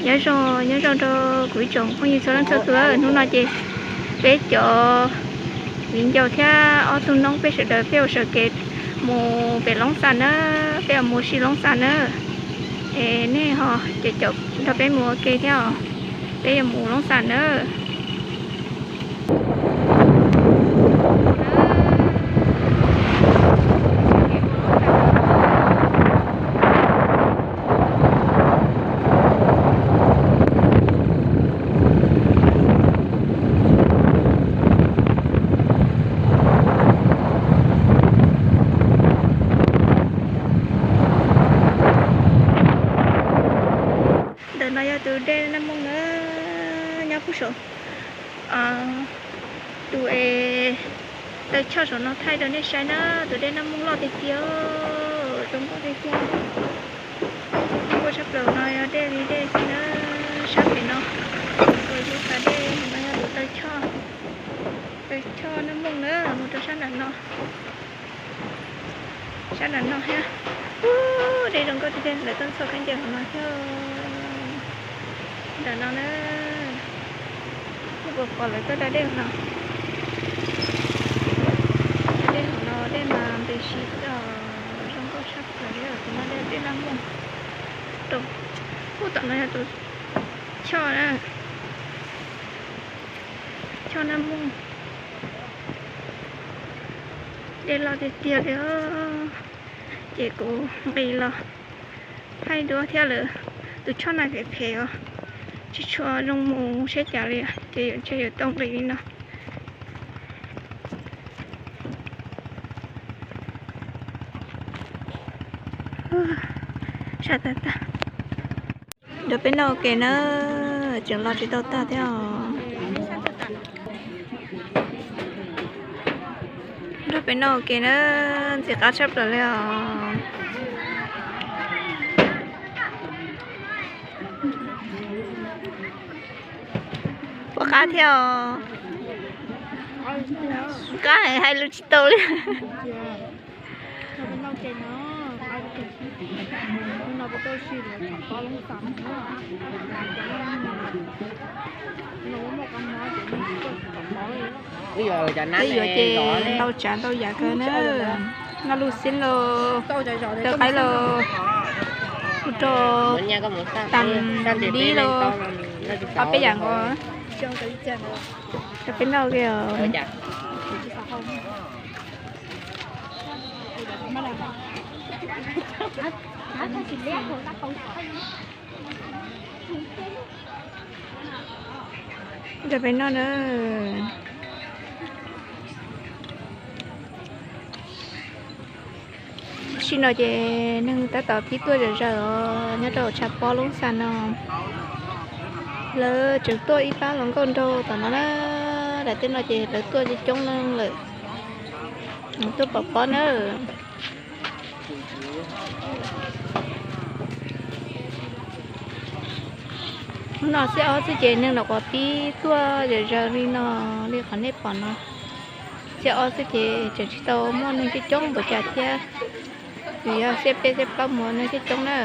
Nyob zoo, nyob zoo rau kuv ib tsoom phooj ywg txhua leej txhua tus. Hnub no ces peb cov viv ncaus thiab ob tug noob peb sawv daws peb ua sawv kev mus pem Loob Xas na, peb yuav mus si Loob Xas na. Es nej ho caum caum nrog peb mus ua ke thiab os, peb yuav mus Loob Xas na. Ntawm no yog tus dej Naj Mooj na, nyob puag saum tus es taw choj saum no thaij rau nej saib na, tus dej Naj Mooj loj tiag tiag, zoo nkauj tiag tiag. Zoo nkauj tshaj plaws no yog dej li dej xwb na, sab pem no, tus yug pas dej no yog tus taw choj, taw choj Naj Mooj na, mus rau sab nram no. Sab nram no thiab. Ub, dej zoo nkauj tiag tiag, lawv tuaj ntxhua khaub ncaws hauv no thiab. Nram no na, nej puas pom lawv tuaj da dej hauv no? Dej hauv no dej mas npes si, zoo nkauj tshaj plaws li os. Tus no dej, dej Naj Mooj rau, ub, tom no yog tus choj na, choj Naj Mooj. Dej loj tiag tiag li os. Ces kuv nqis los thaij duab thiab lawm. Tus choj no phem phem os, tsis tshua zoo mus saib cas li, ces ntshe yuav tau nqis li no. Sab tag tag. Nrog peb noj ua ke na, tseem los tsis tau tag thiab os. Nrog peb noj ua ke na, ntxim qab tshaj plaws li os. Puas qab thiab os? Qab hais lus tsis tau li. Twb yuav ces ntau tsav ntau yam kawg na. Noj lub xib los, rau qaib los, ua rau tas dib los, ob peb yam nkaus. Rau peb noj li os. Nrog peb noj na. Tam sim no ces neeg tab tom pib tuaj zom zaws os, nyob rau tshav pob Loob Xas no. Lawv tseem tuaj ib pab hluas nkauj nraug tom no na. Daim teb no ces lawv tuaj coob coob leej lawm, tuaj pov pob na. Hnub no xiab ob xwb ces neeg nyuam qhuav pib tuaj zom zaws li no, li qhov nej pom no. Xiab ob xwb ces tseem tsis tau muaj neeg coob coob npaum cas thiab. Vim yog xiab peb xiab plaub mus neeg coob coob na.